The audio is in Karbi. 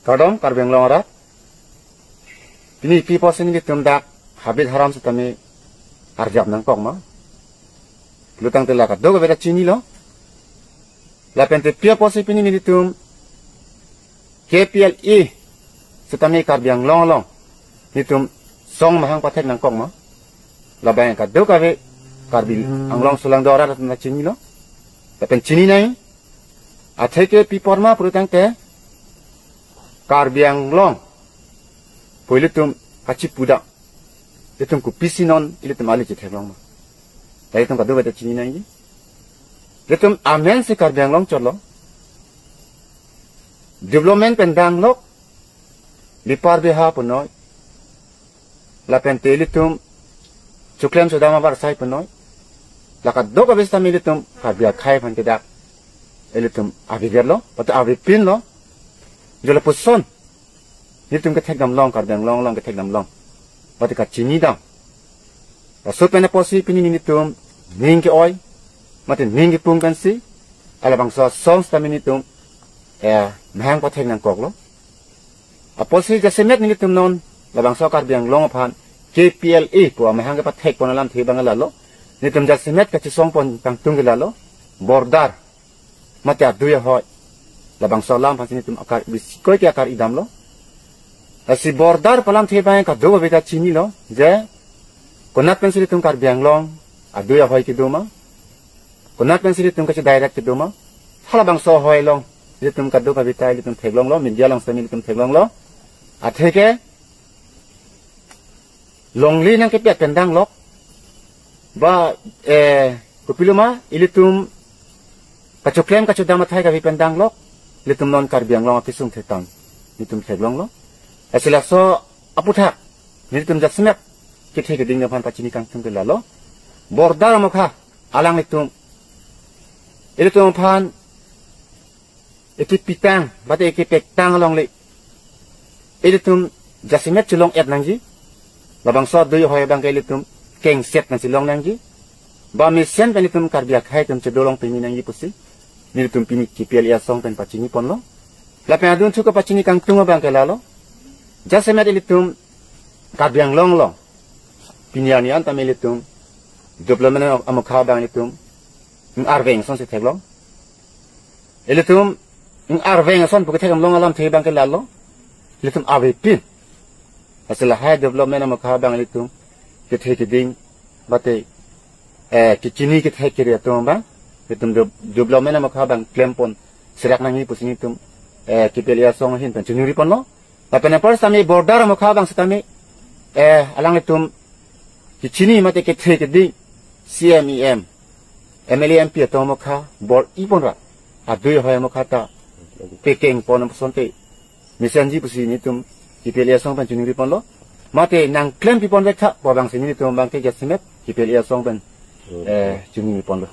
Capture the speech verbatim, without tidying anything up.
Kardom Karbi Anglong arat. Pini pi apotsi nelitum dak habit haram setame arjap nangkok ma? Pulotangte la kadokave ta chinilo. Lapente pi apotsi pini nelitum K P L A setame Karbi Anglong along nelitum song mahang pathek nangkok ma? Labang kadokave Karbi Anglong sulangdo arat ta chinilo. Lapen chini nai. Atheke pi apot ma pulotangte Karbi Anglong pu ilitum kachipu dam. Ilitum kopisi non ilitum ali chetheklong ma? Ta ilitum kadokave ta chini nangji. Ilitum amen si Karbi Anglong chotlo. Development pen danglok. Bipar biha punoi. Lapente ilitum choklem chodam abar sai punoi. La kadokave setame ilitum Karbi akhei aphan ke dak ilitum avedet lo, patu avepin lo. Jo lapuson nelitum kethek damlong, Karbi Anglong along kethek damlong, patu kachini dam. Laso pen apotsi pini nelitum ning ke-oi mate ning kepung pensi labangso asong setame nelitum, eh, mahang pathek nangkoklo. Apotsi jasemet nelitum non labangso Karbi Anglong aphan K P L A pu amahang kepathek pon alamthe abang lalo. Nelitum jasemet kachesong pon kangtung ke lalo. Border mate adui ahoi, labangso alam aphansi nelitum akar bisi koi ke akar-i damlo. Lasi border pu alamthe abang kadokave ta chinilo, je konat pensi ilitum Karbi Anglong adui ahoi kedo ma, konat pensi ilitum kachedirect kedo ma. Halabangso ahoi along ilitum kadokave ta ilitum theklonglo, media along setame ilitum theklonglo. Atheke longle nangkepet pen danglok. Ba, eh, kopilo ma, ilitum kachoklem kachodam athai kave pen danglok. Ilitum non Karbi Anglong akesung thektang nelitum theklonglo. Lasi laso aputhak nelitum jasemet kethe keding aphan pachini kangtung ke lalo. Border amokha alanglitum, ilitum aphan ekepitang mate ekepektang alongle ilitum jasemet chelong-et nangji. Labangso adui ahoi abang ke ilitum kengset nangchelong nangji. Ba mesen pen ilitum Karbi akhei atum chedolong pini nangji pusi nelitum pini K P L A asong pen pachini ponlo. Lapen adunthu kapachini kangtung abang ke lalo. Jasemet ilitum Karbi Anglong along pini arni an tame ilitum development amokha abang ilitum ing arveng asonsi theklong. Ilitum ing arveng ason pu kethek damlong alamthe abang ke lalo. Ilitum avepin. Lasi lahai development amokha abang ilitum kethe keding mate, eh, kechini kethek kere atum abang ilitum de-, development amokha abang klem pon serak nangji pusi nelitum, eh, K P L A asong ahin pen chiningri ponlo. Lapen apor setame border amokha abang setame, eh, alanglitum kechini mate kethe keding C M, E M, M L A, M P atum amokha bor-i pon ra adui ahoi amokha ta pekeng pon asonte mesenji pusi nelitum K P L A asong pen chiningri ponlo. Mate nangklem pi pon vek tha pu abangsi nelitum abang ke jasemet K P L A asong pen, eh, chiningri ponlo.